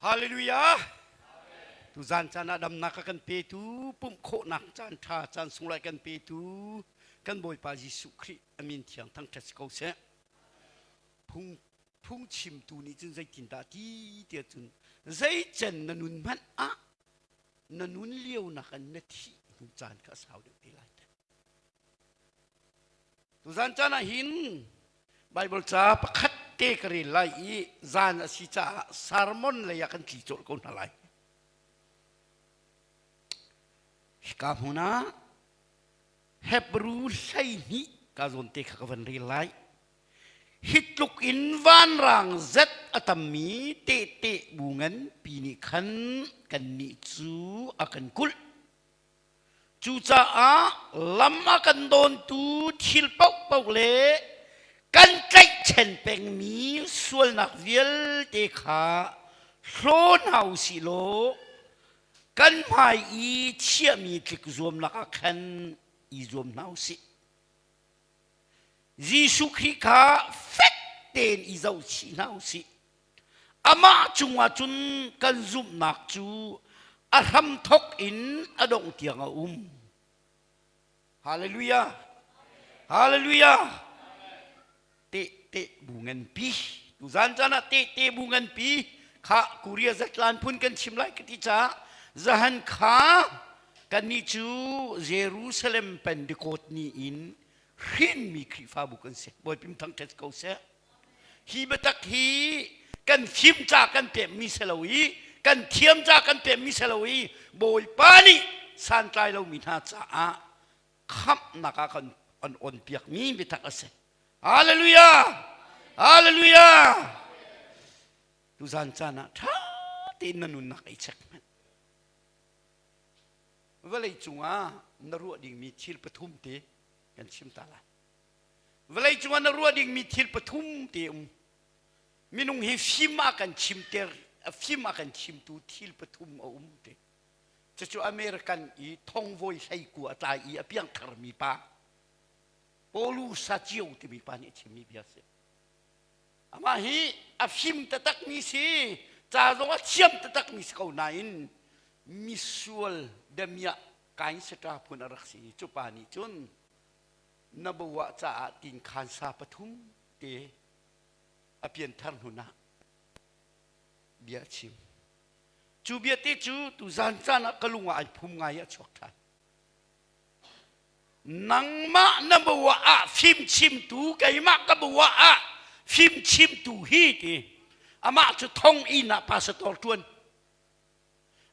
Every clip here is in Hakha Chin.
Hallelujah! Tuzan caan ah damnak a kan petu, pumh khawhnak caan ṭha, caan sunglawi kan petu, kan Bawipa Jesuh Khrih a min thiang thangṭhat si ko seh. Phung phungchimtu nih cun zeitindah ti tiah cun zeicen na nun hmanh ah na nun lio nakin na thih hnu caan kha a sau deuh te lai. Tuzan caan ah hin Baibal ca pakhat te ka rel lai i zan a si caah sermon lei ah kan tli cawlh ko hna lai. Hika hmun ah Hebrew 12 ka zawn te kha ka van rel lai. Hi tluk in vanrang zet a tammi tehte bu nganpi nih khan kannih cu a kan kulh. Cucaah lam a kan dawntu thil paohpaoh le kan tlaihchan pengmi sualnak vialte kha hlaw hna u sih law kan hmai i chiahmi tlik zuamnak ah khan i zuam hna u sih. Jesuh Khrih kha fek tein i zohchih hna u sih. Amah cungah cun kan zumhnak cu a hramthawk in a dongh tiang a um. Hallelujah! Hallelujah! Tehte bu nganpi. Tuzan caan ah tehte bu nganpi kha Korea zatlan phun kan chim lai ka ti caah zahan kha kannih cu Jerusalem Pentecost ni in hrinmi Khrihfabu kan si. Bawipim thangṭhat ko seh. Hi biatak hi kan fim ca kan pemmi si lo i kan thiam ca kan pemmi si lo i Bawipa nih santlai lomi hna caah khamhnak ah kan an on piakmi biatak a si. Hallelujah! Hallelujah! Tuzan caan ah ṭha tein na nunnak i check hmanh. Vawlei cungah na ruah dingmi thil pathum te kan chim ta lai. Vawlei cungah na ruah dingmi thil pathum te um. Minung hi fim a kan chimter, fim a kan chimtu thil pathum a um te. Cucu American i thongvoi hleiku a tlai i a piangtharmi pa Paulu Sacio timi pa nih a chimmi bia a si. Amah hi a fim taktakmi si, ca zong a thiam taktakmi si ko nain misual damiah kain satra phun a rak si i cu pa nih cun na bawah caah tinkhan sa pathum te a pianthar hnun ah bia a chim. Cu bia te cu tuzan caan ah ka lung ah ai phum ngai i a chuak ṭhan. Nangmah na bawah ah fimchimtu keimah ka bawah ah fimchimtu hi ti amah cu thonginn ah pastor ṭuan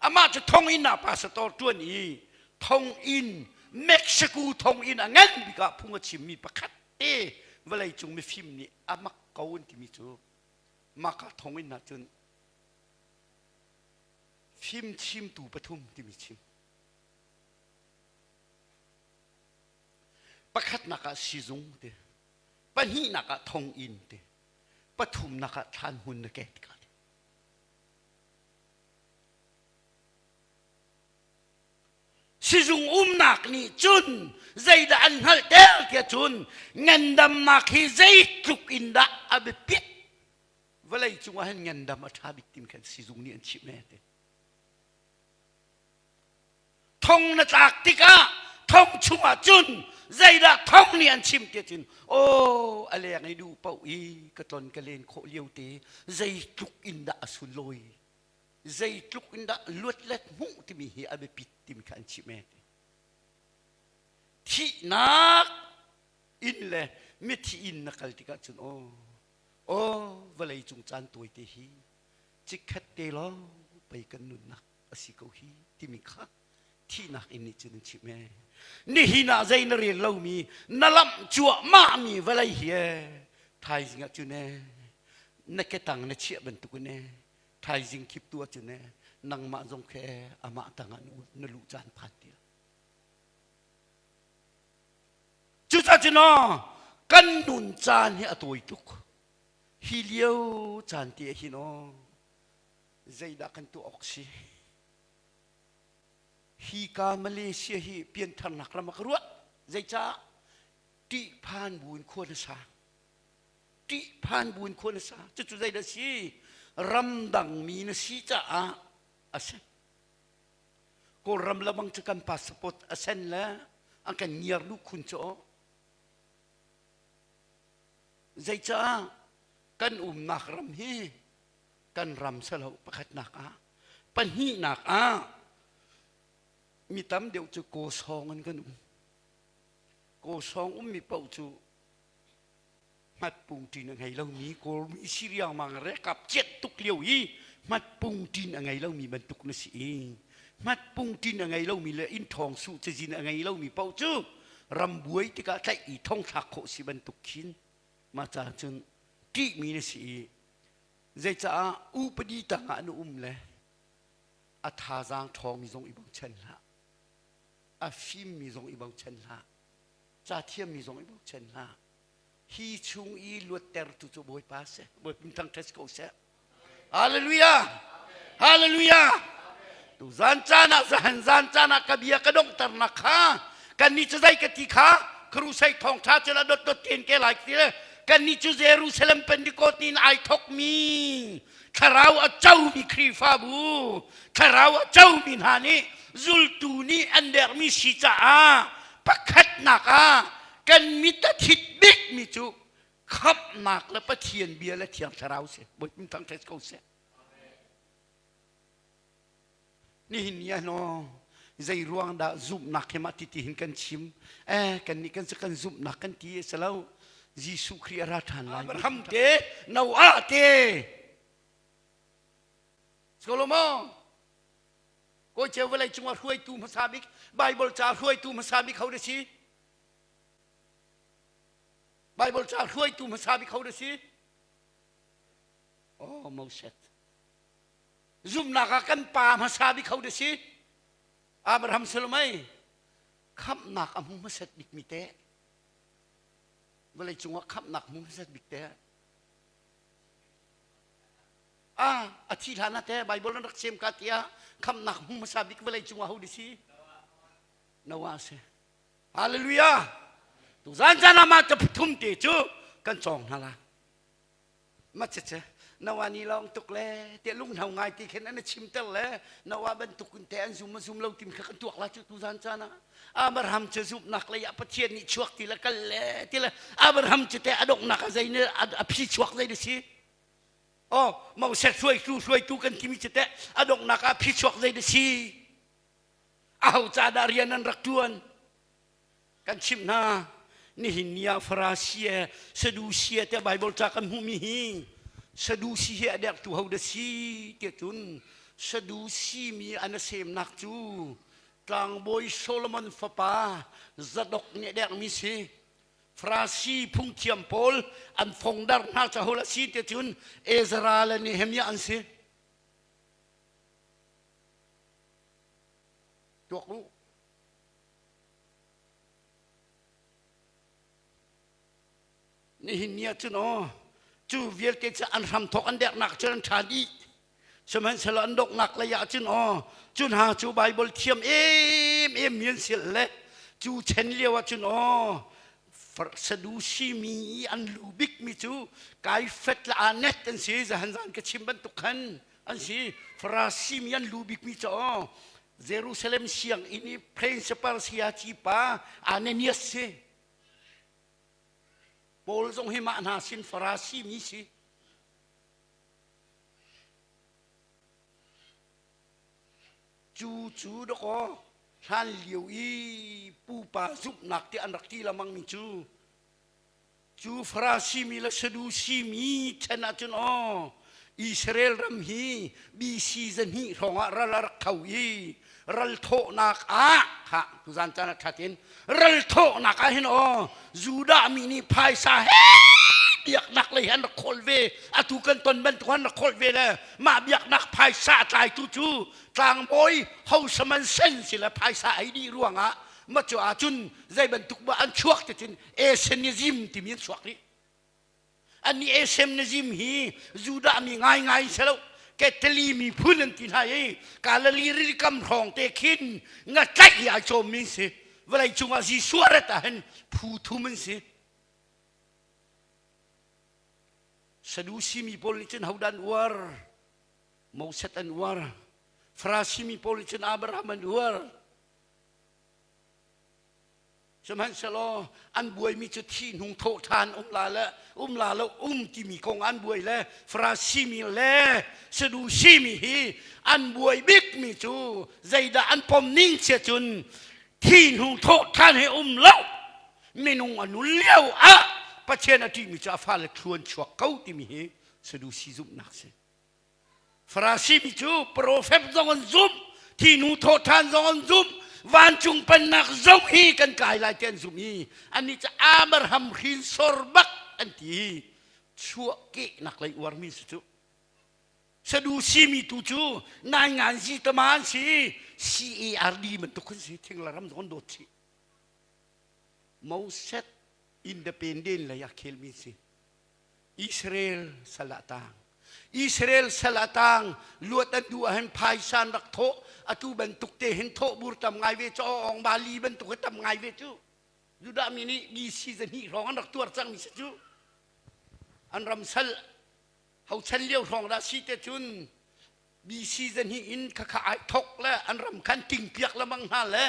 Amah cu thonginn ah pastor ṭuan i thonginn Mexico thonginn a ngan bik ah phung a chimmi pakhat te vawleicung mifim nih a mak ko an timi cu maka thonginn ah cun fimchimtu pathum timi chim. Pakhatnak ah sizung te, pahnihnak ah thonginn te, pathumnak ah thlanhmun na ke tikah Sizung umnak nih cun zeidah an hngalhter tiah cun ngandamnak hi zeitluk in dah a biapit vawlei cungah hin ngandam a ṭha bik tim khan sizung nih an chimh he ti. Thong na tlak tikah thong chungah cun zeidah thong nih an chim tiah cun aw a leng i duh paoh i ka tlon ka len khawh lio te zeitluk in dah a sunlawi zeitluk in dah luat let hmuh timi hi a biapit timi kha an chim e thihnak inn le mithi inn na kal tikah cun aw aw vawlei cung caan tawi te hi chikkhat te lawng pei kan nunnak a si ko hi timi kha thihnak in nih cun an chimh ee nihin ah zei na rel lomi na lamh cuahmah mi vawlei hi ee thaizing ah cun ee na ketang na chiah bantuk in ee thaizing khip tu ah cun ee nangmah zong khe ee amah tang ah na luh caan phan ti la cucaah cun aw kan nun caan hi a tawi tuk hi lio caan te ah hin aw zeidah kan tuah awk si hi ka Malaysia hi piantharnak ram ah ka ruah zeicah ṭihphan buin khua na sa ṭihphan buin khua na sa cucu zeidah si? Ramdangmi na si caah a si. Kawlram lamang cu kan passport a sen le an kan ngiar duh khun cu aw. Zeicah kan umnak ram hi kan ram salo pakhatnak ah pahnihnak ah mi tam deuh cu kawsawng in kan um. Kawsawng ummi paoh cu hmatpungṭin a ngei lomi Kawlmi si riangmang rekap ciat tuk lio i hmatpungṭin a ngei lomi bantuk na si i hmatpungṭin a ngei lomi le inn ṭhawng su cazin a ngei lomi paoh cu ram buai tikah tlaih i thongthlak khawh si bantuk khin mah ca cun ṭihmi na si i zeicaah upadi tangah na um le a thazaang ṭhawngmi zong i bochan hlah a fimmi zong i bochan hlah ca thiammi zong i bochan hlah hi chung i luattertu cu Bawipa si Bawipa thangṭhat ko seh Hallelujah Hallelujah tu zan caan ah zahan zan caan ah ka bia ka donghternak kha kannih cu zei ka ti kha crusade thawngṭha cu la dot dot ten ke lai ti le kannih cu Jerusalem Pentecost in ai thokmi thlarau a comi Khrihfabu thlarau a comi hna nih zultu nih an dermi si caah pakhatnak ah kan mit a thit bikmi cu khamhnak le Pathian bia le Thiang Thlarau si. Bawipa thangṭhat ko seh. Nihin ni ah no zei ruang dah zumhnak hi mah ti ti hin kan chim eh kan nih kan kan zumhnak kan ti a si lo Jesuh Khrih a ra ṭhan lai Abraham te Noah te Solomon Kawi ceu vawlei cungah hruaitu hmasa bik Bible ca hruaitu hmasa bik ho na si Bible ca hruaitu hmasa bik ho na si Oh Moses Zumhnak ah kan pa hmasa bik ho na si Abraham Salomai khamhnak a hmu hmasat bik mi te vawlei cungah khamhnak hmu hmasat bik te Ah, a thi hlan ah te Bible an rak sem ka tiah khamhnak hmu hmasa bik vawlei cungah ho si? Noah si. Hallelujah. Tu zan zan ah mah te thum te cu kan cawng hna la. Ma che che Noah ni lawng tuk le te lunghno ngai ti khin an chim ter le Noah bantuk in te an zum a zum lo tim kha kan tuak la cu tu zan caan ah Abraham cu zumhnak lei ah Pathian nih chuak ti le kal le ti le Abraham cu te a donghnak ah zei ne a phi chuak zei na si Oh, Moses hruaitu hruaitu kan timi cu teh a donghnak ah phichuak zei na si? Aho ca dah rian an rak ṭuan? Kan chimh hna. Nihin ni ah Farasi e Sadusi e tiah Bible ca kan hmuhmi hi Sadusi hi a dertu ho dah si tiah cun Sadusi mi an a semnak cu tlangbawi Solomon fapa Zadok nih a dermi si. Farasi phungthiam pawl an fongdar hna cahol a si te cun Ezra le Nehemiah an si. Tuak u. Nihin ni ah cun aw cu vialte cu an hramthawk an dernak cun an ṭha dih. Sihmanhsehlaw an donghnak lei ah cun aw cu hna cu Baibal thiam em em mi an si le cu chen lio ah cun aw Sadusi mi i an lu bik mi cu Kaifet le Anet an si zahan zan ka chim bantuk khan an si Farasi mi an lu bik mi cu aw Jerusalem sianginn i principal sayaci pa Ananias si Paul zong hi mah hna sin Farasi mi si Cu cu dawkaw hlan lio i pupa zumhnak ti an rak ti lengmang mi cu cu Farasi mi le Sadusi mi chan ahcun aw Israel ram hi BC zahnih hrawng ah ral a rak tho i ral thawhnak ah kha tuzan caan ah ṭhat in ral thawhnak ah hin aw Judah mi nih phaisa he biaknak lei an rak khawl ve atu kan ton bantuk an rak khawl ve le mah biaknak phaisa a tlaitu cu tlangbawi hosaman sen si le phaisa ei dih ruangah ma cu ahcun zei bantuk ba an chuak ti cun Essenism timi an chuak rih Annih Essenism hi Judah mi ngaingai si lo Ketali miphun an ti hna i Galilee rilikam hrawng te khin nga tlaih i ai cawmmi an si. Vawlei cungah Jesuh a rat ahhin phu thum an si. Sadusi mi pawl nih cun hodah an uar? Moses an uar. Farasi mi pawl nih cun Abraham an uar. Sihmanhsehlaw an buaimi cu thi hnung thawh ṭhan um la le um la lo um timi kong an buai le Farasi mi le Sadusi mi hi an buai bikmi cu zeidah an pom ning sia cun thi hnung thawh ṭhan he um lo minung a nun lio ah Pathian a ṭihmi cu a fale thluan chuak ko timi hi Sadusi zumhnak si. Farasi mi cu profet zong an zumh, thinu thawhṭhan zong an zumh, vancung pennak zong hi kan kai lai ti an zumh i annih cu Abraham hrinsor bak an ti. Chuahkehnak lei uarmi si cu. Sadusi mi tu cu nainganzi tama an si, CARD bantuk an si, thing le ram zong an dawt chih. Moses independent lei ah khelmi si. Israel sal ah tang. Israel sal ah tang luat an duh ahhin phaisa an rak thawh atu bantuk te hin thawh bur tam ngai ve cu ong bali bantuk hi tam ngai ve cu Judah mi nih BC zahnih hrawng an rak tuar cangmi si cu an ram sal hochan lio hrawng dah si te cun BC zahnih in khakha ai thok le an ram khan tingpiak lamang hna le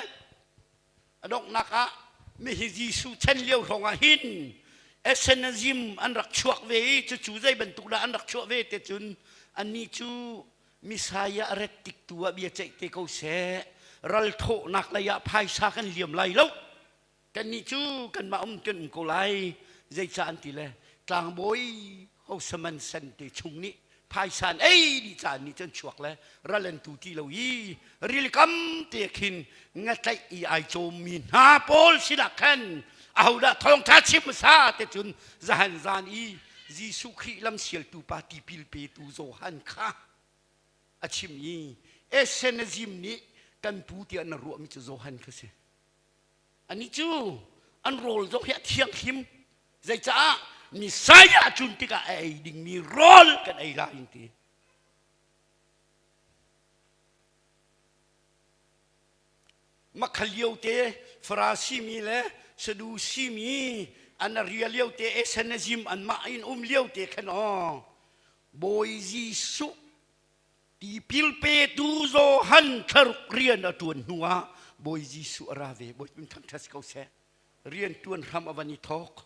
A donghnak ah mihi Jesuh chan lio hrawng ah hin Essenism an rak chuak ve i cucu zei bantuk dah an rak chuah ve te cun annih cu Messiah a ret tik tu ah bia ceih te ko seh ral thawhnak lei ah phaisa kan liam lai lo kannih cu kanmah um kan um ko lai zeicah an ti le tlangbawi hosaman san te chung nih phaisa an ei dih caan nih cun chuak le ral an tu ti lo i rilikam te khin ngatlaih i ai cawmmi hna pawl sinah khan ahodah thawngṭha chim hmasa te cun zahan zan i Jesuh Khrih lamsialtu pa tipil petu Johan kha a chim i Essenism nih kan pu tiah na ruahmi cu Johan kha si. Anih cu an rawl zong hi a thianghlim. Zeicah Messiah cun tikah a ei dingmi rawl kan ei lai in ti. Makha lio te Farasi mi le Sadusi mi an ria lio te Essenism an mah in um lio te khan aw Bawi Jesuh Tipil petu Johan thlaruk rian a ṭuan hnuah Bawi Jesuh a ra ve. Bawi min thangṭhat si ko seh. Rian ṭuan hram a van i thawk.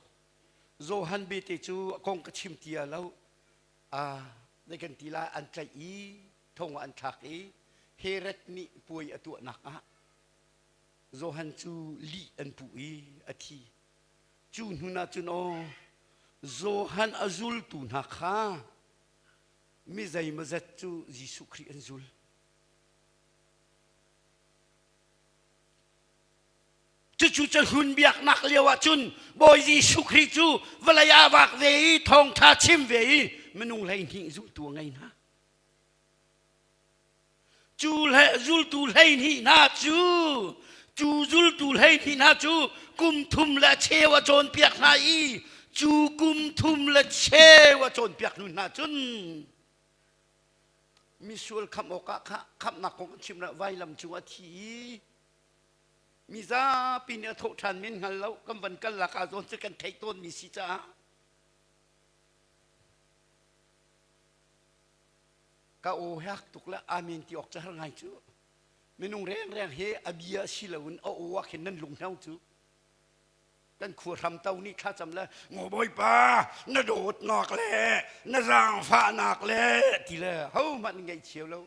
Johan bete cu a kong ka chim ti ah lo. Ah, zei kan ti lai an tlaih i thong ah an thlak i Herod nih puai a tuahnak ah Johan cu lih an puh i a thi. Cu hnu ah cun aw Johan a zultu hna kha mi zeimawzat cu Jesuh Khrih an zul. Cucu cahlun biaknak lio ah cun Bawi Jesuh Khrih cu vawlei ah vak ve i thawngṭha chim ve i minung 12 zultu a ngei hna. Cu zultu 12 hna cu cu zultu 12 hna cu kum thum le cheu a cawnpiak hna i cu kum thum le cheu a cawnpiak hnu hna cun misual khamh awkah kha khamhnak kong an chim vailam cung a thi i mizapi nih a thawh ṭhan men hngal lo kan van kal lak ah zawn cu kan theih tawnmi si caah Ka aw hak tuk le amen ti awk cu har ngai cu. Minung rengreng he a bia si loin a aw ah khin nan lunghno cu. Kan khua hram to nih thlacam le ngo bawipa na dawtnak le na zaangfahnak le ti le hohmanh ngei cheu lo.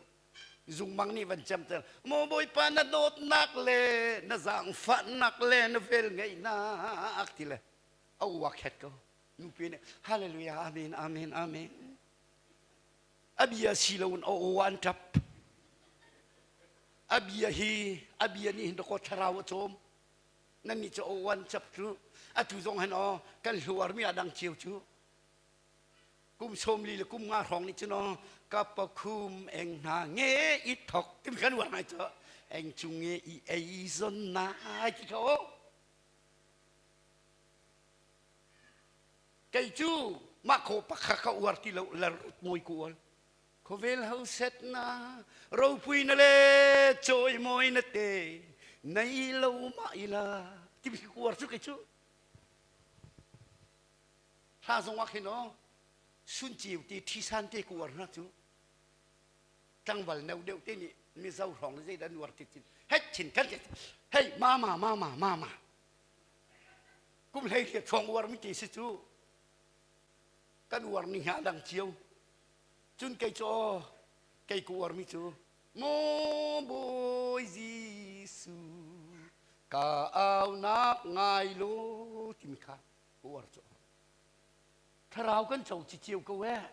Zungmang nih van cemter maw bawipa na dawtnak le na zaangfahnak le na vel ngeihnak ti le a aw ah khet ko. Nupi nih hallelujah amen amen amen. A bia si loin a aw an ṭap. A bia hi a bia nih hin dakaw thlarau a cawm. Nannih cu aw an cap cu atu zong hin aw kan hluarmi a dang cio cu. Kum 40 le kum nga hrawng nih cun aw ka pakhum eng hna nge i thok timi kan uar ngai cu eng cung nge i ei zon nai ti kha aw. Kei cu mah khaw pakha ka uar ti lo lar mawi ka ual. Khawvel hoset na ropui na le cawimawi na te nei lo ma ila timi ka uar cu kei cu. Hla zong ah khin aw sun ceu te ṭhisan te ka uar hna cu. Tlangval no deuh te nih Mizo hrawng le zeidah an uar ti cin. Hei chin kan hei mama mama mama. Kum hlei hriat hrawng uar mi ti si cu. Kan uar ning hi a dang cio. Cun kei cu aw kei ka uar mi cu Maw Bawi Jesuh ka aunak ngai law timi kha ka uar cu. Thlarau kan co ci cio ko eh.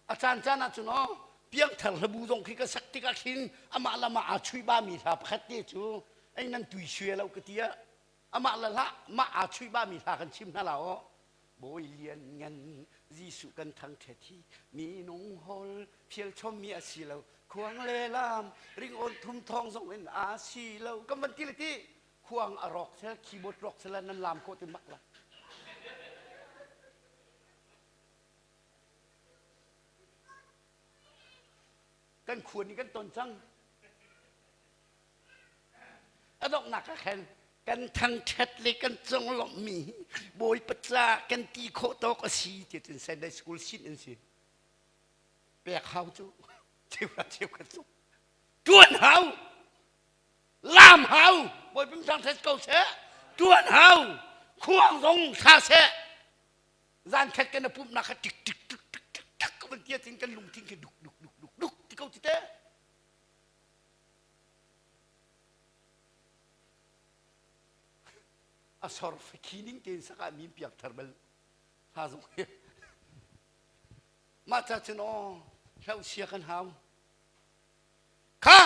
A caan caan ahcun aw piangthar hlabu zong khi ka sak tikah khin amah lam ah aa chuih bami hla pakhat te cu ei nan tui sue lo ka ti ah amah le hlah mah aa chuih bami hla kan chim hna la aw Bawi lian ngan Jesuh kan thangṭhat hi minung hol phial chommi a si lo khuang le lam ringawn thum thawng zong in a si lo kan van ti le ti khuang a rawk sel keyboard rawk sel nan lam khawh ti mak la Kan khua nih kan ton cang. A donghnak ah khan kan thangṭhat le kan conglawmhmi Bawipa ca kan ti khawh tawk a si ti cun Sunday school sin an si. Pek hau cu cheuhra cheukhat cu ṭuan hau lam hau Bawipa thangṭhat ko seh ṭuan hau khuang zong thla seh zan khat kan pumhnak kha tik tik tik tik tik tak ka van tia tin kan lungthin khi duk duk duk duk duk ti ko ti te a sor fakhi ning tein saka min piak thar bal hla zong hi mah ca cun aw hlau sia kan hau Kha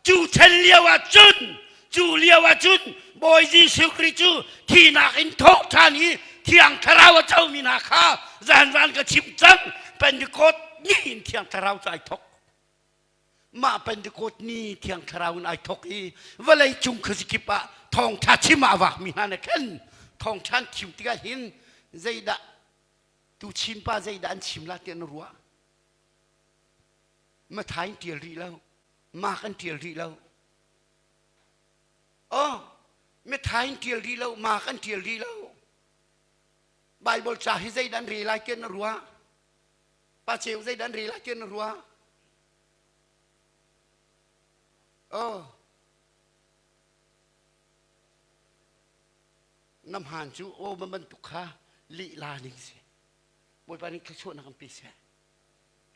cu chan lio ah cun cu lio ah cun Bawi Jesuh Khrih cu thihnak in thawh ṭhan i Thiang Thlarau a comi hna kha zanzan ka chim cang Pentecost ni in Thiang Thlarau cu ai thawk. Mah Pentecost ni Thiang Thlarau in ai thawk i vawlei cung khuazikip ah thawngṭha chim ah a vakmi hna nih khan thawngṭha an chim tikah hin zeidah tu Chin pa zeidah an chim la ti an ruah. Mathai in ṭial rih lo. Mark an ṭial rih lo. Oh, Mathai in ṭial rih lo, Mark an ṭial rih lo. Bible ca hi zeidah an rel lai tiah na ruah? Pa ceu zeidah an rel lai tiah na ruah? Oh, na hmaan cu aw bantuk kha lehla ning si. Bawipa nih thluachuahnak an pe seh.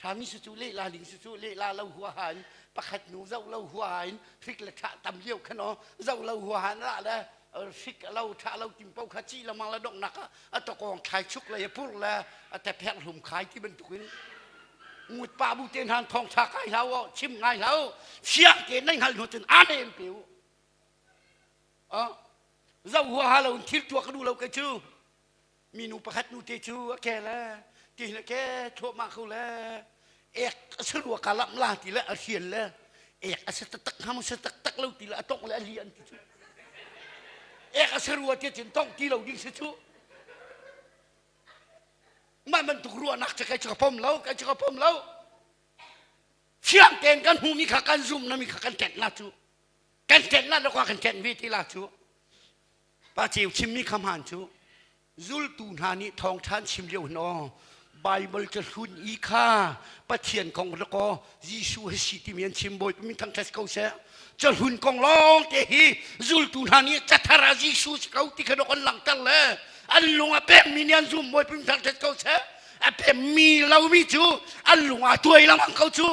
Ṭhami si cu lehla ling si cu lehla lo huaha in pakhat nu zoh lo huaha in hrik le ṭhah tam lio khan aw zoh lo huaha in rah le hrik lo ṭhah lo tim paoh kha ci lamang le donghnak ah a tawkawng thlai chuk le a pur le a tephek hlum khai ti bantukin ngut pa bu te hna thawng ṭha kai hlah u chim ngai hlah u fiang te nan hngal hnu cun amen pe u zoh huaha lo in thil tuah ka duh lo kei cu minu pakhat nu te cu a ke le ti le ke thluahmah ko le ek a si rua ka lamh la ti le a hrial le ek a si taktak hnga maw si taktak lo ti le a tongh le a li an ti cu ek a si rua ti cun tongh ti lo ding si cu mah bantuk ruahnak cu kai cu ka pom lo kai cu ka pom lo fiang tein kan hmuhmi kha kan zumh na mi kha kan kenh la cu kan kenh la lo kan kenh ve ti la cu Pa Ceu chimmi kha hmaan cu zultu hna nih thawngṭha an chim lio hin aw Baibal cahlun i kha Pathian kong le kaw Jesuh hi si timi an chim Bawipa min thangṭhat ko seh cahlun kong lawng te hi zultu hna nih cathar ah Jesuh si ko ti kha dok an langhter le an lung a pemmi nih an zum Bawipa min thangṭhat ko seh a pemmi lomi cu an lung ah tuai lengmang ko cu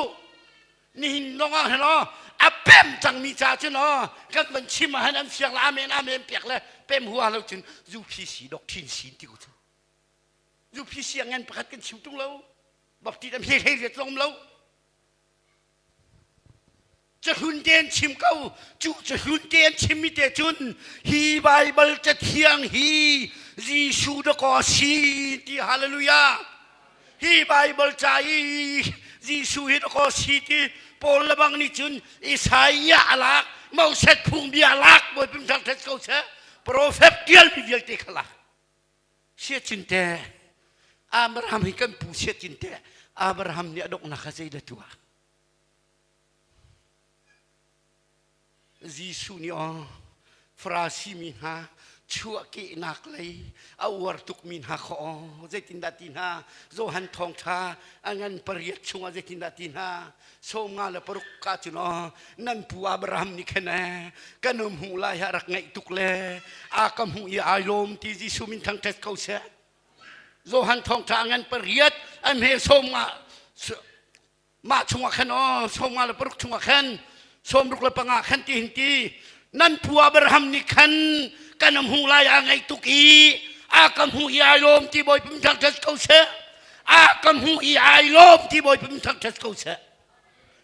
nihin lawng ah hin aw a pem cangmi ca cun aw kan van chim ah hin an fiang le amen amen pek le pem hua lo cun UPC doctrine sin ti ko cu UPC a ngan pakhat kan chim tung lo baptist am hlei hlei riat lom lo cahlun te an chim ko cu cahlun te an chimmi te cun hi Bible cathiang hi Jesuh dakaw si ti hallelujah Hi Baibal ca i Jesuh hi dakaw si ti Paul le bang nih cun Isaiah a lak, Moses phungbia a lak, Bawipa thangṭhat ko seh, profet ṭialmi vialte kha lak. Siacin te, Abraham hi kan pu siacin te, Abraham nih a donghnak kha zeidah tuah? Jesuh nih aw Farasi mi hna. Chuahkehnak lei a uar tukmi hna kha aw zeitindah ti hna Johan thawngṭha a ngan pariat chungah zeitindah ti hna 56 ka cun aw nan pu Abraham nih khan ee kan um hmuh lai ah rak ngaih tuk le a ka hmuh i ai lawm ti Jesuh min thangṭhat ko seh. Johan thawngṭha a ngan pariat a hme sawm nga mah chungah khan aw 56 chungah khan 65 khan ti hin ti nan pu Abraham nih khan kan hmuh lai a ngaih tuk i a ka hmuh i ai lawm ti Bawipa min thangṭhat ko seh a ka hmuh i ai lawm ti Bawipa min thangṭhat ko seh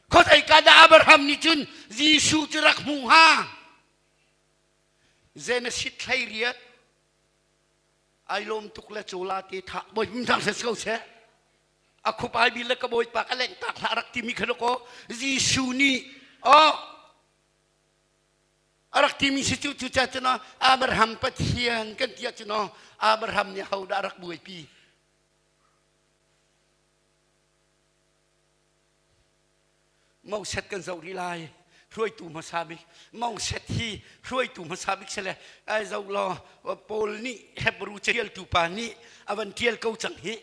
khuazei ka dah Abraham nih cun Jesuh cu rak hmuh hnga Genesis 18 ai lawm tuk le cawla te tha Bawipa min thangṭhat ko seh a khup ai bil le ka bawipa ka lengtak hlah rak timi kha kaw Jesuh nih oh a rak timi si cu cu ca cun Abraham Pathian kan ti ahcun Abraham nih ho dah rak buaipi Moses kan zoh rih lai hruaitu hmasa bik Moses hi hruaitu hmasa bik sile ai zoh law Paul nih Hebrew catialtu pa nih a van tial ko cang hi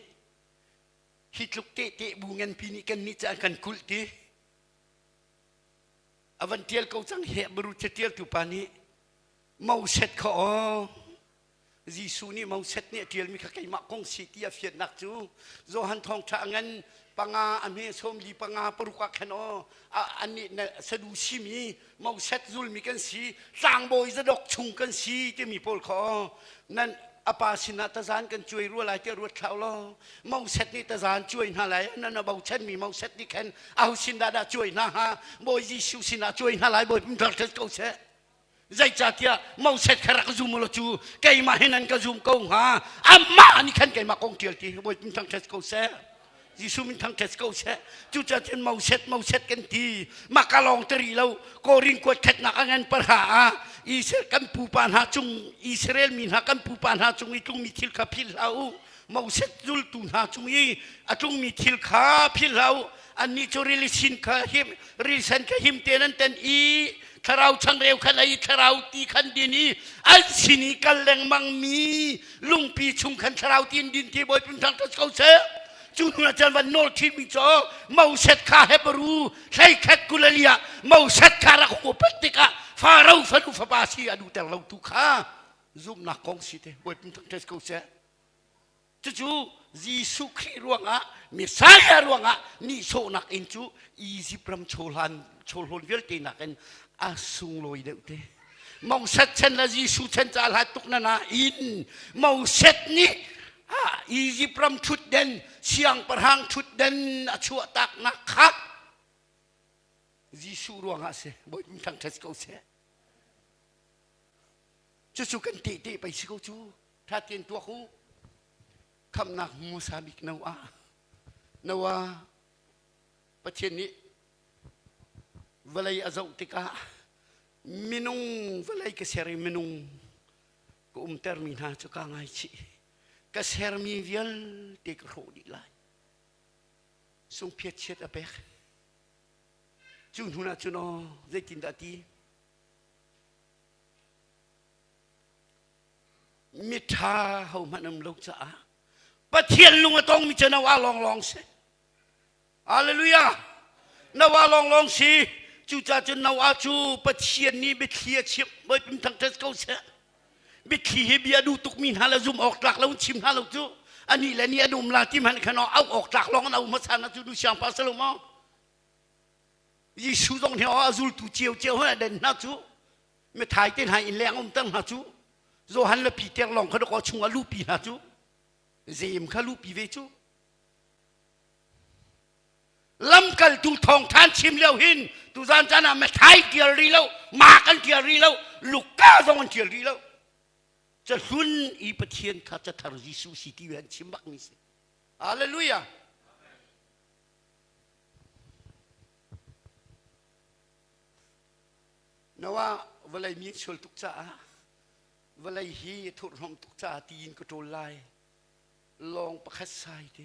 hi tluk tehte bu nganpi nih kan nih cu an kan kulh ti a van tial ko cang Hebrew catialtu pa nih Moses kha aw Jesuh nih Moses nih a ṭialmi kha keimah kong si ti a fiannak cu Johan thawngṭha a ngan panga a hme 45 paruk ah khan aw annih Sadusi mi Moses zulmi kan si tlangbawi zadok chung kan si timi pawl kha aw nan a pa sinah tazan kan cuai rua lai tiah ruat thlau law Moses nih tazan cuai hna lai nan a bochanmi Moses nih khan aho sin dah dah cuai hna hnga Bawi Jesuh sinah cuai hna lai Bawi pum ko seh Zeicahtiah Moses kha rak zum law cu keimah hin an ka zum ko hnga. Amah nih khan keimah kong ṭial ti Bawi min thangṭhat ko seh. Jesuh min thangṭhat ko seh. Cucaah cun Moses Moses kan ti. Mah ka lawng tari lo Korin kuat khatnak a ngan pahra ah Israel kan pupa hna cung Israel mi hna kan pupa hna cung i tlungmi thil kha philh hlah u. Moses zultu hna cung i a tlungmi thil kha philh hlah u. Annih cu rili sin kha him rili sen kha him tein an ten i thlarau changreu khan ei thlarau ti khan din i an sin i kal lengmang mi lungpi chung khan thlarau ti in din ti Bawipa thangṭhat ko seh. Cu hnu ah cun van nawl ṭhinmi cu Moses kha Hebrew hleikhat kulali ah Moses kha rak upat tikah Faro fanu fapa si a duhter lo tu kha zumhnak kong si te Bawipa thangṭhat ko seh. Cucu Jesuh Khrih ruangah Messiah ruangah nihsawhnak in cu Egypt ram chawhlan chawhlawn vialte nakin a sunglawi deuh te. Moses chan le Jesuh chan ca hlat tuk na nain Moses nih Egypt ram ṭhutden siangpahrang ṭhutden a chuahtaknak kha Jesuh ruangah a si. Bawipa thangṭhat ko seh. Cucu kan tehte pei si ko cu. Ṭha tein tuak u. Khamhnak hmasa bik Noah. Noah Pathian nih vawlei a zoh tikah minung vawlei ka ser i minung ka umtermi hna cu kaa ngaichih. Ka sermi vialte ka hrawh dih lai. Sungphiat chiat a pek. Cu hnu ah cun aw zeitindah ti? Miṭha hohmanh um lo caah Pathian lung a tongmi cu Noah lawnglawng si. Hallelujah! Noah lawnglawng si. Cucaah cun Noah cu Pathian nih biathli a chimh. Bawipa thangṭhat ko seh. Biathli hi bia duh tukmi hna le zum awk tlak lo in chim hna lo cu ani le ni an um la ti hmanh khan auh awk tlak lawng an au hmasa na cu nu siangpa si lo maw? Jesuh zong nih a zultu cio cio he a den hna cu mithai te hna inn leng um ter hna cu Johan le Peter lawng kha dawkaw chung ah luhpi hna cu Jeim kha luhpi ve cu lamkaltu thawngthan chim lio hin tuzan caan ah mithai tial rih lo Mark an tial rih lo Luka zong an tial rih lo cahlun i Pathian kha cathar Jesuh si ti an chim bak mi si Hallelujah Noah vawlei mi sual tuk caah vawlei hi a thurhnom tuk caah tiin ka ṭawl lai. Lawng pakhat sai te.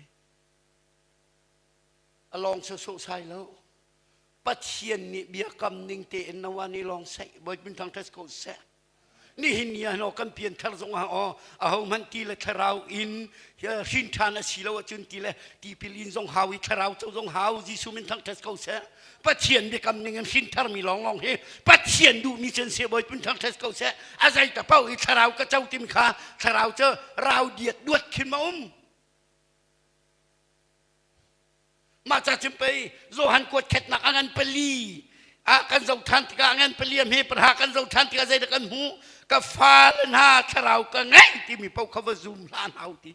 A lawng sawsawh sai lo. Pathian nih biakam ning tein Noah nih lawng saih Bawipa thangṭhat ko seh. Nihin ni ah kan pianthar zong ah aw aho hmanh ti le thlarau in hrin ṭhan a si lo ahcun ti le tipil in zong hau i thlarau co zong hau Jesuh min thangṭhat ko seh. Pathian biakam ning in hrin tharmi lawnglawng hi Pathian duhmi cun se bawi pun thangṭhat ko seh. A zei ta paoh i thlarau ka co tim kha thlarau cu rau diat duat khin ma um. Mah ca cun pei Johan kuat khetnak a ngan pali ah kan zoh ṭhan tikah a ngan pali a hme pahra kan zoh ṭhan tikah zeidah kan hmuh ka fale hna thlarau ka ngei timi paoh kha va zum hlah hna u ti.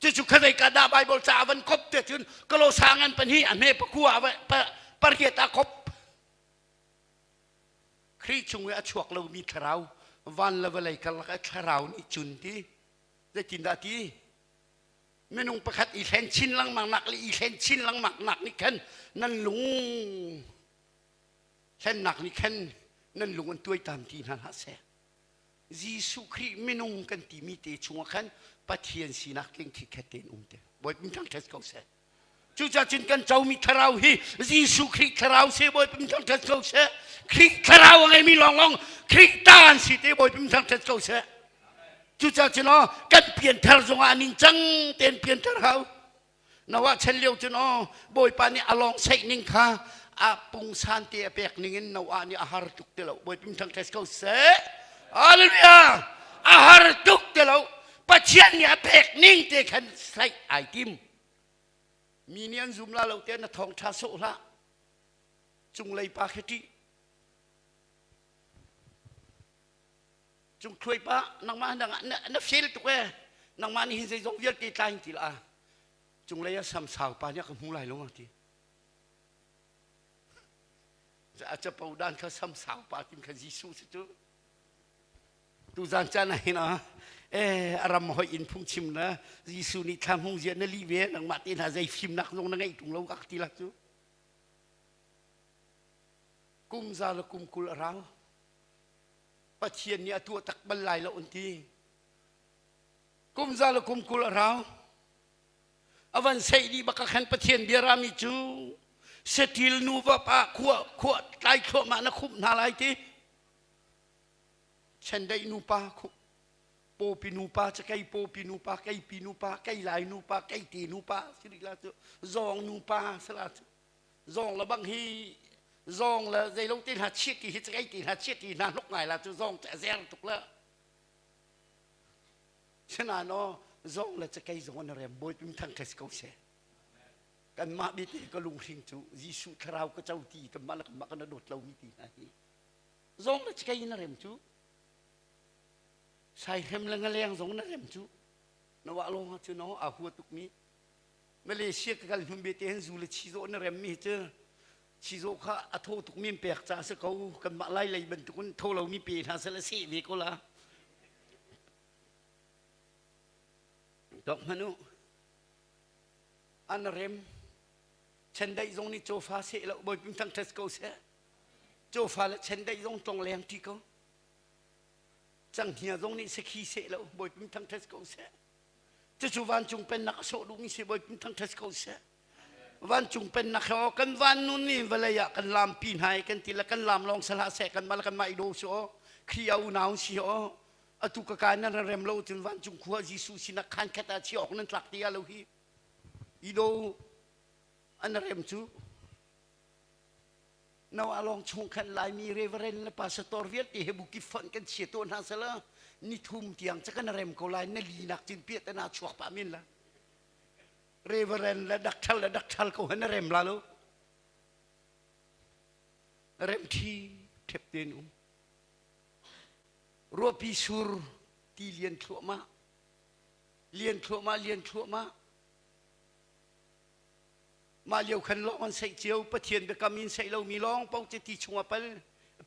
Cucu kha ka dah Bible ca a van kop te cun kalosa ngan pahnih a hme pakua pariat a kop. Khrih chung i a chuak lomi thlarau van le vawlei karlak ah thlarau nih cun ti zeitindah ti minung pakhat i hlen chin lengmang nak le i hlen chin lengmang nak nih khan nan lung hlennak nih khan nan lung an tuaitam ti hna hlah seh Jesuh Khrih minung kan timi te chungah khan Pathian sinak tling khikhet tein um te Bawipa min thangṭhat ko seh cucaah cun kan comi thlarau hi Jesuh Khrih thlarau se Bawipa min thangṭhat ko seh Khrih thlarau a ngeimi lawnglawng Khrih ta an si te Bawipa min thangṭhat ko seh Cucaah cun aw kan pianthar zongah an in cang tein pianthar hau. Noah chan lio cun aw Bawipa nih a lawng saih ning kha a pungsan te a pek ning in Noah nih a har tuk ti lo. Bawipa thangṭhat ko seh. Hallelujah! A har tuk ti lo. Pathian nih a pek ning te khan saih ai tim. Mi nih an zum la lo te na thawngṭha sawh hlah. Cunglei pa khi ṭih. Cung thluai pa nangmah na, na fel tuk e nangmah nih hin zeizong vialte tlain ti la cunglei ah samsau pa nih a ka hmu lai lo ti a capo dan kha samsau pa tim kha Jesuh si cu tuzan caan ah hin ah eh a ram hoi in phungchim na Jesuh nih thla hmung zia na li ve nangmah te hna zei fimnak zong na ngeih tung lo kak ti la cu kum za le kum 20 a rau Pathian nih a tuah tak bal lai lo an ti. Kum za le kum 20 a rau. A van seih dih bak khan Pathian bia rami cu satil nuva pa khua khua tlai thluahmah na khumh hna lai ti. Chendeih nupa khup pawpi nupa cakei pawpi nupa keipi nupa keilai nupa keite nupa si la cu zawng nupa sala cu zawng le bang hi zawng le zeilo te hna chiat ti hi cakei ti hna chiat ti hna hnok ngai la cu zawng cu a zer tuk la sinain aw zawng le cakei zong an rem bawi thang kha si ko seh kanmah bite ka lunghring cu Jesuh thlarau ka co ti kanmah le kanmah kan dawt lomi ti hna hi zawng le cakei na rem cu saihrem le ngaleng zong na rem cu na wah lawng ah cun a hua tukmi Malaysia ka kal hnum bete hin zu le chizawh na remmi cu chizawh kha a thaw tukmi in pek ca si ko kanmah lai lei bantukin tho lomi pe hna seh le seh ve ko la dok hmanh u an rem chendaih zong nih cawfa seh lo bawipim thangṭhat ko seh cawfa le chendaih zong tlong leng ṭi ko canghngia zong nih sakhi seh lo bawipim thangṭhat ko seh Cucu vancung pennak a sawh duhmi si Bawipa thangṭhat ko seh. Vancung pennak he aw kan van nun nih vawlei ah kan lampi hna i kan ti le kan lam lawng sehlah seh kan mah le kanmah i daw su aw Khrih a unau si aw atu ka kai nan rem lo cun vancung khua Jesuh sinak khan khat ah chi awk nan tlak ti lo hi i do an rem cu No along chung khan Laimi reverend le pastor vialte he bukip fonh kan chia tuah hna sala ni thum tiang ca kan rem ko lai na li nak cin piat na chuak pa min la reverend le dakthal le dakthal ko han rem la lo rem thi thep ten um ruapi sur ti lian thluahmah lian thluahmah lian thluahmah Mah lio khan lawng an saih cio Pathian biakam in saih lomi lawng paoh cu ti chungah pal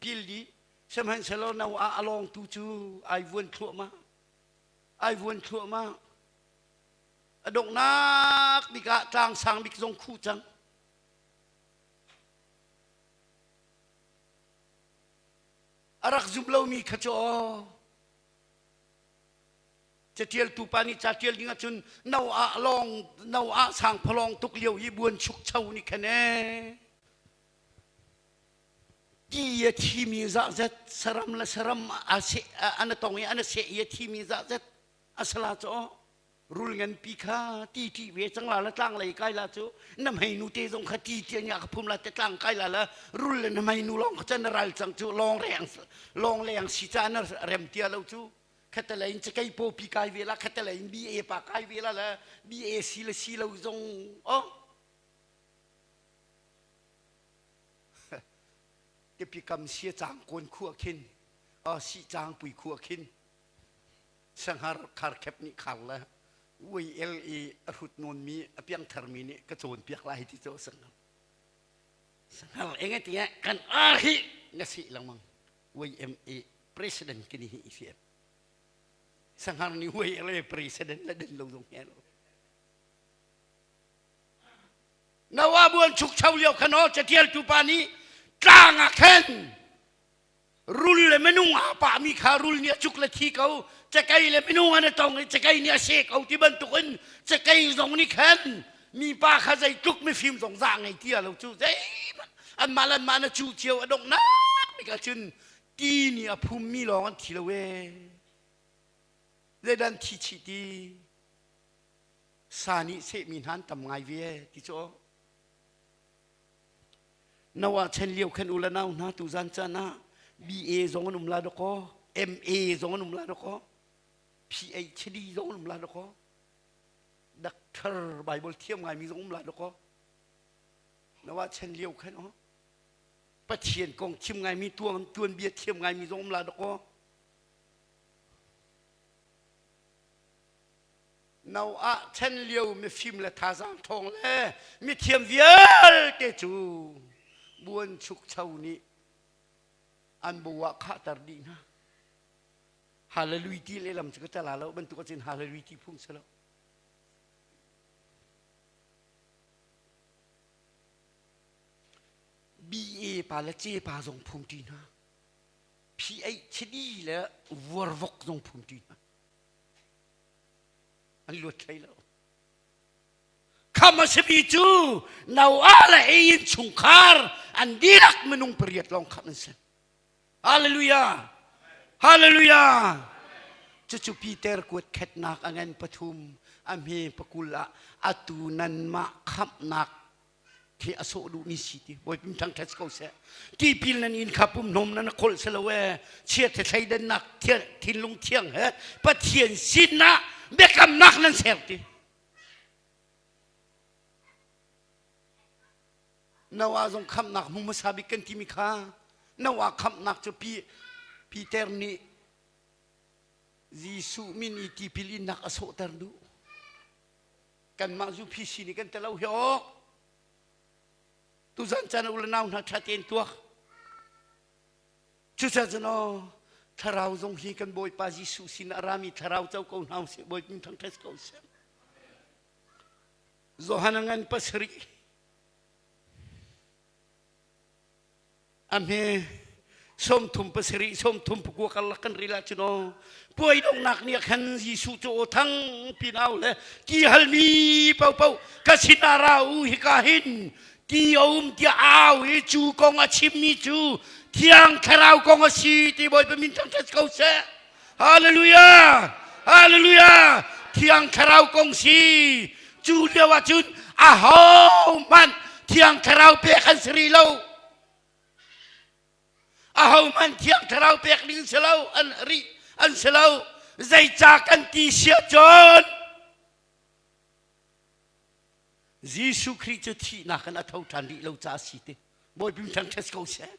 pil dih sihmanhsehlaw no ah a lawng tu cu ai vuan thluahmah ai vuan thluahmah a donghnak bik ah tlang sang bik zong khuh cang a rak zum lomi kha cu aw Catialtu pa nih ca ṭial ding ahcun no ah lawng no ah sangphalawng tuk lio i buan chukcho nih khan ee. Ti a thimi zahzat saram le saram a seh an a tong i an a seh i a thimi zahzat a sala cu rul nganpi kha ti ṭih ve cang la la tlang lei kai la cu na hmeinu te zong kha ti ti nya ka phum la te tlang kai la la rul le na hmeinu lawng kha can na ral cang cu lawng reng lawng leng si ca na rem tia lo cu khatalei in cakei pawpi kai ve la khatalei in BA pa kai ve la la BA si le si lo zong oh Tipi kam sia cang kawn khu ah khin si cang pui khu ah khin sanghar kharkhep nih khar le uai el i a hrut nawnmi a piangtharmi nih ka cawnpiak lai ti cu sanghar sanghar enge tinge kan ar hi na si lengmang YMA president kini hi si sanghar nih YLA president la den lo zong he lo Noah buan chukcho lio khan aw catialtu pa nih tlang ah khan rul le minung aa pahmi kha rul nih a cuk le thi ko cakei le minung an i tong i cakei nih a seh ko ti bantukin cakei zong nih khan mipa kha zeitluk mifim zong zah ngei ti lo cu zeihmanh anmah le anmah na cu cio a donghnak bik ahcun ti nih a phummi lawng an thi lo ee zeidah an thi chih ti Sa nih sehmi hna an tam ngai ve ti cu. Noah chan lio khan u le nau hna tuzan caan ah BA zong an um la dawkaw, MA zong an um la dawkaw, PhD zong an um la dawkaw, Doctor Bible thiam ngaimi zong um la dawkaw. Noah chan lio khan aw Pathian kong chim ngaimi tuan tuanbia thiam ngaimi zong um la dawkaw. Noah chan lio mifim le thazaang ṭhawng le mithiam vialte cu buanchukcho nih an bu ah khahter dih hna. Hallelujah ti lehlam cu ka tala lo bantuk acin hallelujah ti phung si lo. BA pa le C pa zong phung ṭi hna. PhD le vuarvok zong phung ṭi hna. An luat hlei lo. Kham a simi cu Noah le ei in chungkhar an dihlak minung pariat lawng khamh an si. Hallelujah! Hallelujah! Cucu Peter kuat khetnak a ngan pathum a hme pakul ah atu nanmah khamhnak khi a sawh duhmi si ti Bawipa thangṭhat ko seh tipil nan in kha pumhnawm nan kholh si lo ee chiat he thleidannak thinlung thiang he Pathian sinah biakamnak nan ser ti Noah zong khamhnak hmu hmasa bik kan timi kha Noah khamhnak cu pi Peter nih Jesuh min i tipil innak a sawhter duh kanmah UPC nih kan telo hi awk tuzan caan u le nau hna ṭha tein tuak cucaah cun aw thlarau zong hi kan Bawipa Jesuh sin a rami thlarau co ko hna usih Bawipa thangṭhat ko seh Johan a ngan pasarih A hme 37 39 karlak kan rel ahcun aw puai donghnak ni ah khan Jesuh cu aw thang pin au le ti halmi paohpaoh ka sinah ra u hika hin ti a um tiah au i cu kong a chimmi cu Thiang Thlarau kong a si ti Bawipa min thangṭhat ko seh. Hallelujah! Hallelujah! Thiang Thlarau kong si. Cu lio ah cun ahohmanh Thiang Thlarau pek an si rih lo. Ahohmanh Thiang Thlarau pek ding si lo, an rih an si lo. Zeica kan ti sia cun Jesuh Khrih cu thihnak in a tho ṭhan rih lo caah si ti. Bawipa thangṭhat ko seh.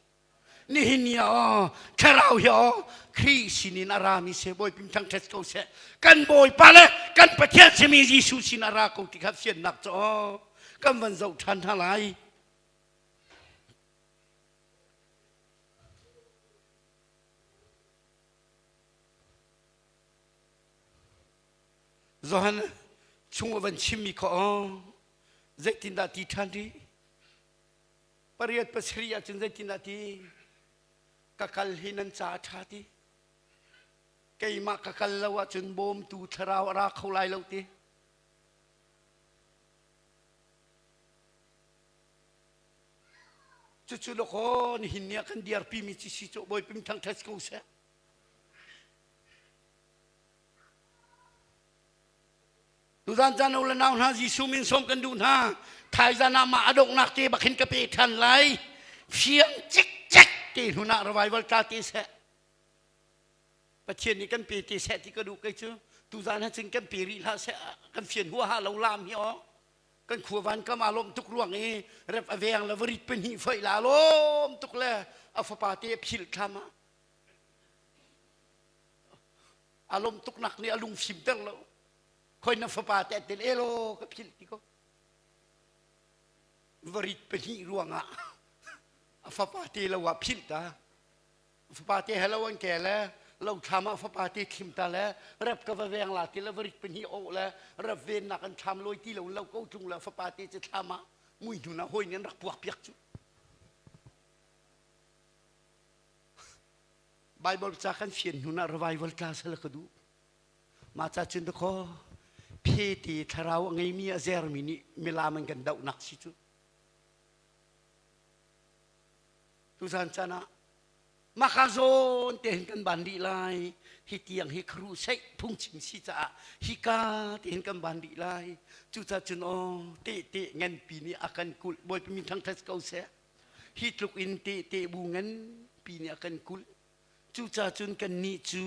Nihin ni ah aw thlarau hi aw Khrih sinin a rami si Bawipa thangṭhat ko seh. Kan Bawipa le kan Pathian simi Jesuh sin a ra ko ti kha fiannak cu aw kan van zoh ṭhan hna lai. Johan chung a van chimmi kha aw zeitindah ti ṭhan rih? Pariat pasarih ahcun zeitindah ti? Ka kal hi nan ca a ṭha ti. Keimah ka kal lo ahcun bawmtu thlarau a ra kho lai lo ti. Cucu lakaw nihin ni ah kan diarpi mi ci si cu Bawipa thangṭhat ko seh. Tuzan caan u le nau hna Jesuh min sawm kan duh hna. Thaizan ah mah a donghnak te bak hin ka pe ṭhan lai. Fiang cikcek te hnun ah revival tla te seh. Pathian nih kan pe te seh ti ka duh kei cu. Tuzan ha cun kan pe rih hlah seh kan fian huaha lo lam hi aw. Kan khua van kam aa lawm tuk ruang i rep a veng le varit pahnih foih la lawm tuk le a fapa te a philh thlam ah. A lawm tuknak nih a lung fimter lo. Khoi na fapa te tel elo ka philh ti ko. Varit pahnih ruangah a fapa te lo ah philh ta. Fapa te hello an ke le lo thlam ah fapa te thlim ta le rep ka va veng la ti le varit pahnih o le rep ven nak an thlam loi ti lo lo ko tlung le fapa te cu thlam ah mui hnu na hoi nih an rak puak piak cu. Bible ca kan fian hnu na revival tla sal ka duh. Mah ca cun dakaw phete thlarau a ngeimi a zermi nih milam an kan dohnak si cu. Tuzan caan ah maka zawn te hin kan ban dih lai. Hi tiang hi kharu seih phungchim si caah hika te hin kan ban dih lai. Cucaah cun aw te te nganpi nih a kan kulh. Bawipa min thangthat ko seh. Hi tluk in te te bu nganpi nih a kan kulh. Cucaah cun kannih cu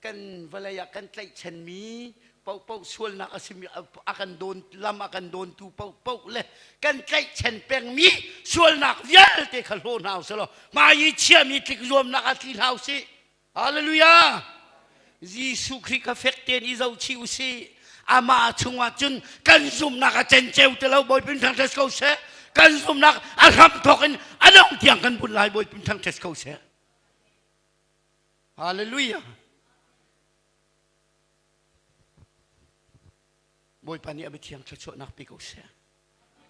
kan vawlei ah kan tlaihchanmi paohpaoh sualnak a simi a kan dawn lam a kan dawntu paohpaoh le kan tlaihchan pengmi sualnak vialte kha hlaw hna usih law hmai i chiami tlik zuamnak ah tli hna usih. Hallelujah! Jesuh Khrih kha fek tein i zohchih usih. Amah chungah cun kan zumhnak a cenceu ti lo Bawipa thangṭhat ko seh. Kan zumhnak a hramthawk in a dongh tiang kan bunh lai Bawipa thangṭhat ko seh. Hallelujah. Bawipa nih a biathiang thluachuahnak pe ko seh.